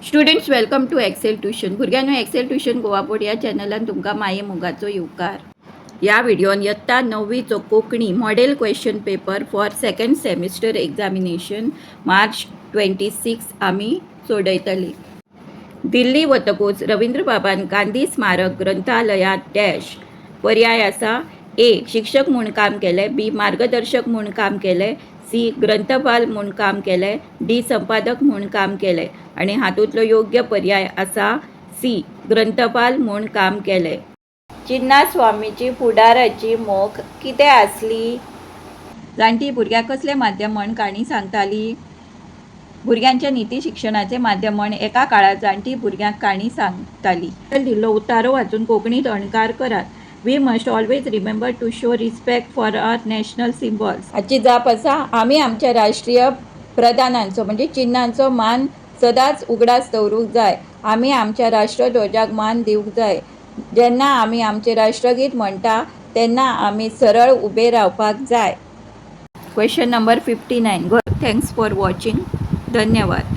Students, welcome to Excel Tuition. भुरग्यांनो, Excel tuition Goa board या चॅनलान तुमकां माये मोगाचो येवकार. ह्या व्हिडियोन यत्ता णव्वीचो Konkani model question paper for second semester examination March 26 आमी सोडयतली. दिल्ली वतकूच रवींद्रबाबान गांधी स्मारक ग्रंथालयांत डॅश. पर्याय आसा: ए, शिक्षक म्हूण काम केलें, बी, मार्गदर्शक म्हूण काम केलें, सी, ग्रंथपाल म्हूण काम केलें, डी, संपादक म्हूण काम केलें. आनी हातूंतलो योग्य पर्याय आसा सी, ग्रंथपाल म्हूण काम केलें. चिन्नास्वामीची फुडाराची मोख कितें आसली? जाणटी भुरग्याक कसलें माध्यम म्हण काणी सांगताली? भुरग्यांच्या निती शिक्षणाचें माध्यम म्हण एका काळार जाणटी भुरग्यांक काणी सांगताली. दिल्लो उतारो वाचून कोंकणीत अणकार करात. We must always remember to show respect for our national symbols. हाची जाप आसा, आमी आमच्या राष्ट्रीय प्रदानांचो म्हणजे चिन्हांचो मान सदांच उगडास दवरूंक जाय. आमी आमच्या राष्ट्रध्वजाक मान दिवंक जाय. जेन्ना आमी आमचें राष्ट्रगीत म्हणटा तेन्ना आमी सरळ उबे रावपाक जाय. Question number 59. Thanks for watching. धन्यवाद.